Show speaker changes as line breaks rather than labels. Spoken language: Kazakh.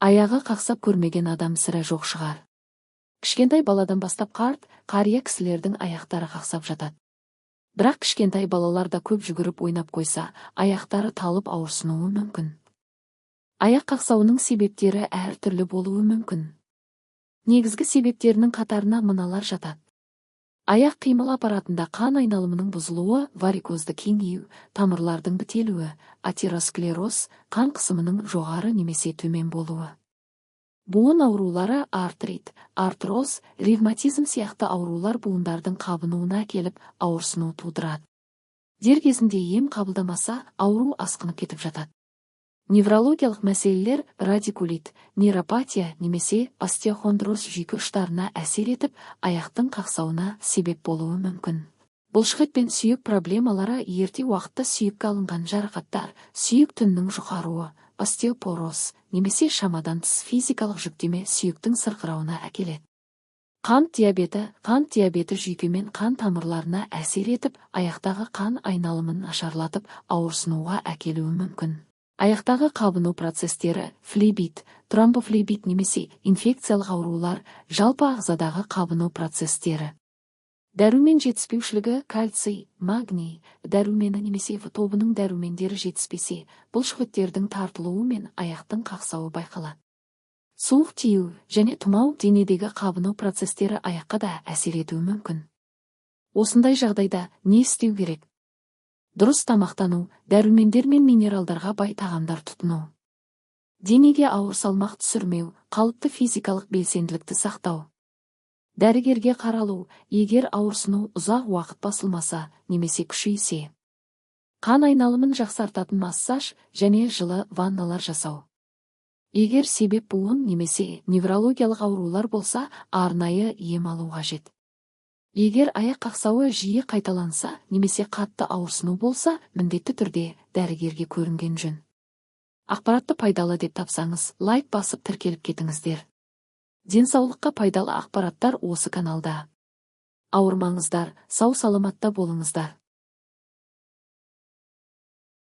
Аяғы қақсап көрмеген адам сірә жоқ шығар. Кішкентай баладан бастап қарт, қария кісілердің аяқтары қақсап жатады. Бірақ кішкентай балалар да көп жүгіріп ойнап қойса, аяқтары талып ауырсынуы мүмкін. Аяқ қақсауының себептері әр түрлі болуы мүмкін. Негізгі себептерінің қатарына мыналар жатады. Аяқ қимыл аппаратында қан айналымының бұзылуы, варикозды кеңею, тамырлардың бітелуі, атеросклероз, қан қысымының жоғары немесе төмен болуы. Буын аурулары: артрит, артроз, ревматизм сияқты аурулар буындардың қабынуына әкеліп, ауырсыну тудырады. Дер кезінде ем қабылдамаса, ауру асқынып кетіп жатады. Неврологиялық мәселелер: радикулит, нейропатия немесе остеохондроз жүйке ұштарына әсер етіп, аяқтың қақсауына себеп болуы мүмкін. Бұлшықет пен сүйек проблемалары: ерте уақытта сүйекке алынған жарақаттар, сүйек тінінің жұқаруы, остеопороз немесе шамадан тыс физикалық жүктеме сүйектің сырқырауына әкеледі. Қант диабеті. Қант диабеті жүйке мен қан тамырларына әсер етіп, аяқтағы қан айналымын нашарлатып, ауырсынуға әкелуі мүмкін. Аяқтағы қабыну процестері: флебит, тромбофлебит немесе инфекциялық аурулар, жалпы ағзадағы қабыну процестері. Дәрумен жетіспеушілігі: кальций, магний дәрумені немесе В тобының дәрумендері жетіспесе, бұлшықеттердің тартылуы мен аяқтың қақсауы байқалады. Суық тию және тұмау: денедегі қабыну процестері аяққа да әсер етуі мүмкін. Осындай жағдайда не істеу керек? Дұрыс тамақтану, дәрумендер мен минералдарға бай тағамдар тұтыну, денеге ауыр салмақ түсірмеу, қалыпты физикалық белсенділікті сақтау. Дәрігерге қаралу, егер ауырсыну ұзақ уақыт басылмаса немесе күшейсе. Қан айналымын жақсартатын массаж және жылы ванналар жасау. Егер себеп буын немесе неврологиялық аурулар болса, арнайы ем алу қажет. Егер аяқ қақсауы жиі қайталанса немесе қатты ауырсыну болса, міндетті түрде дәрігерге көрінген жөн. Ақпаратты пайдалы деп тапсаңыз, лайк басып, тіркеліп кетіңіздер. Денсаулыққа пайдалы ақпараттар осы каналда. Ауырмаңыздар, сау саламатта болыңыздар.